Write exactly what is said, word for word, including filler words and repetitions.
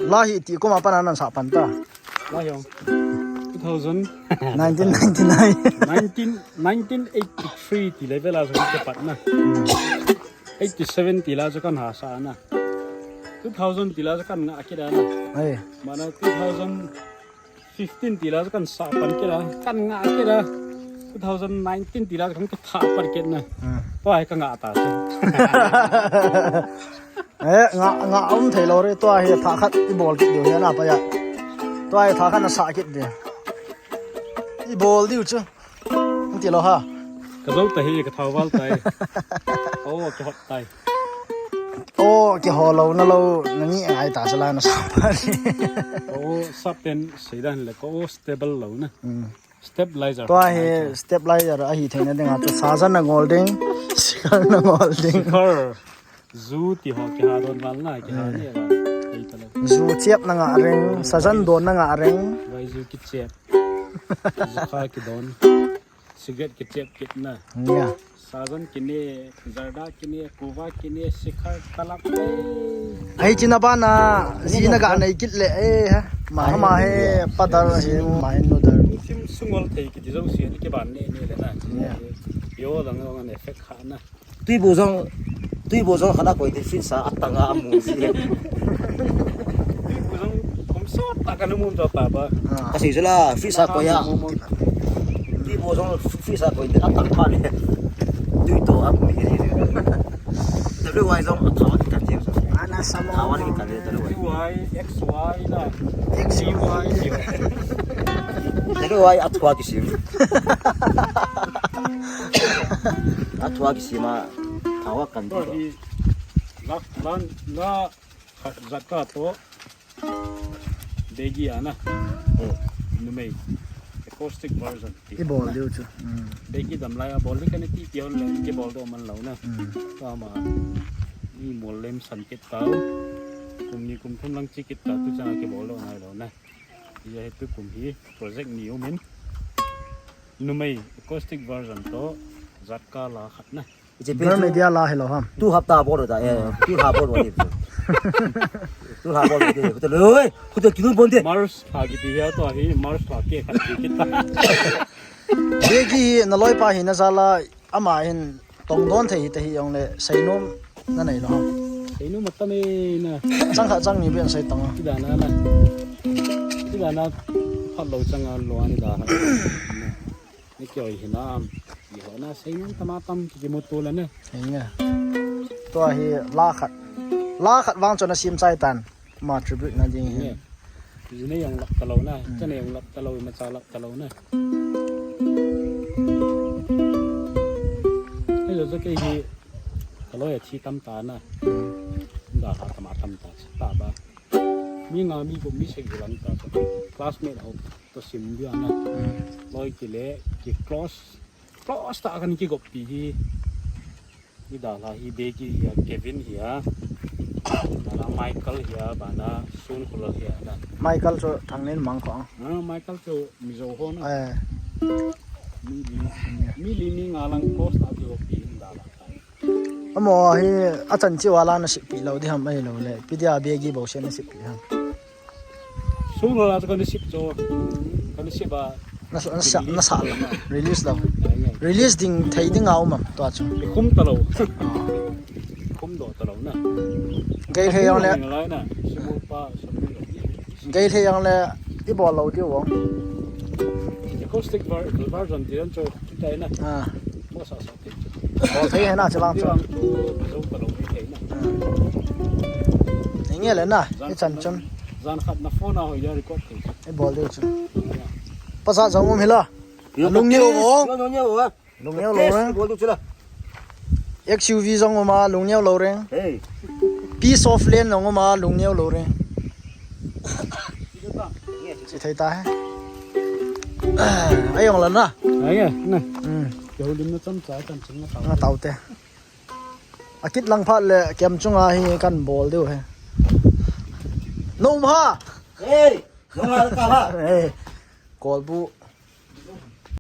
La hi ti kum a pat a nasah pan ta. La hi ong. Two thousand. Nineteen ninety-nine. Nineteen, nineteen eighty-three ti level a chu ka pat na. Eighty-seven ti la chu kan hasa na. Two thousand ti la chu kan ngah kit a na. Ai. Mana two thousand fifteen ti la chu kan sah pan kit a. Kan ngah kit a. Two thousand nineteen ti la chu kan kithah pan kit na. Hmm. Tua hi ka ngah ta chu. Eh, ngah, ngah um thei lou re, tua hi thah khat i bol kit diu hi, ana pa ya. Tua hi thah khat nasah kit diu. I bol diu chu. Ti lou ha. Ka zo ta hi, ka thau val tai. Oh, ka hot tai. Oh, ka ho lou na lou, na ni ai ta sala na sa pa ni. Oh, sap ten sei dan le, oh, stable lou na. Hmm. Stabilizer. Tua hi stabilizer ahi theina dinga chu sajan na ngol ding, sikar na ngol ding. Sikar. Zu ti ho kiha don val na, kiha ni la. Ei ta le. Zu chep na ngah reng, sajan don na ngah reng. Vai zu kichep. Zu kha kidon. Cigarette kichep kit na. Ya. Sajan kine, zarda kine, kuva kine, sikar talap. Ai china ba na, ji na ga nei kit le, eh, ha. Ma, ma he, padar he, ma he, nodar. Sim sungol thei kiti jo si, ni ke ban ne, ne le na. Ya. Yo, lang, lang, effect kha na. Tui bu jong, tui bu jong khana koi ti fridge a atanga amu si. Tui bu jong kum sot ta ka nu mun to pa ba. Ah. Kasi jela fridge a koi a. Tui bu jong fridge a koi ti atang pa ni. Tui to amu ni. Tui wai jong athawa ki kan jeng. Ana samo. Thawa ki kan jeng tui wai. Tui wai, X Y la. X Y. Tui wai athawa ki sim. Athawa ki sim a. Thawa kan to. Hi, la, la, la, khat jat ka to. Begi ana. Hmm. Numei. Acoustic version. I bol diu chu. Hmm. Begi dam lai a bol ni kan ti ti hon le, ki bol do man lou na. Hmm. Tama. Ni mol lem san kit tau. Kum ni kum thum lang chi kit tau, tu chang ki bol do nai lou na. Hi hi tu kum hi project ni um in. Numei acoustic version to jat ka la khat na. Ichi pe Girl tu, media la hello ham. Tu hapta bol ta, eh, tu ha bol ni. Tu ha bol ni, tu le, oi, tu kinu bon de. Mars ha kiti hi to hi, Mars ha ke khat ki kita. Begi na loi pa hi na jala ama hin tong don thei hi ta hi jong le seinom na nei lo ham. Seinom atam e na. Chang kha chang ni ben sei tong. Ti da na na. Ti da na phat lo chang a lo ani da ha. Ni kyo hi na am. Ki ho na sei nang tama tam ki ki mo tu la ne. Hinga. Tua hi la khat. La khat vang chon a sim chai tan. Ma tribute na ding hi. Ji ne yong lak ta lo na. Hmm. Cha ne yong lak ta lo, ma cha lak ta lo na. Ai lo cha ke hi. Ka loi a thi tam ta na. Hmm. Da ha tama tam ta. Ta ba. Mi nga mi gup mi sagi lang ta. Classmate ho. To sim dia na. Hmm. Loi kile, ki close. Close ta kan ki gop pi hi. Ni da la hi Begi hi a, Kevin hi a. Bana Michael hi a, bana Sun Khulal hi a na. Michael chu Thanglen mang ko. Ah, Michael chu Mizo ho na. Eh. Mi li, mi li mi nga lang close ta ki gop pi hi da la. Amo hi achan chiu a la na sip pi lo di ham ai lo le. Pi dia Begi bo se na sip pi ham. Solo la ka ni sip cho. Ka ni sip ba. Na sa, na sa, na sa la. Release lo. Ai, ai. Release ding thei ding a um am to chu. Kum ta lo. Ah. Kum do ta lo na. Gei he yong le. Lai na. Simul pa, simul lo. Gei he yong le i bol lo di wo. Acoustic ver-, version di ran cho. Kita na. Ah. Mo sa sa. Bol thei hena che vang chu. Ni nge le na, i chan chun. Jan khat na phone a hoi ya record thei. I bol diu chu. Pasa jong um hila. Lungneo o. Lungneo o. Lungneo lo reng. Bol diu chu la. X U V jong um a, lungneo lo reng. Hey. Piece of land jong um a, lungneo lo reng. Chi thei ta he. Ai ong la na. Ai ya, na. Hmm. Yo lim na cham cha cham cham na tau. Na tau te. Akit lang phat le kem chunga hi kan bol diu he. No ma. Hey, no ma ka ha. Hey. Kol bu.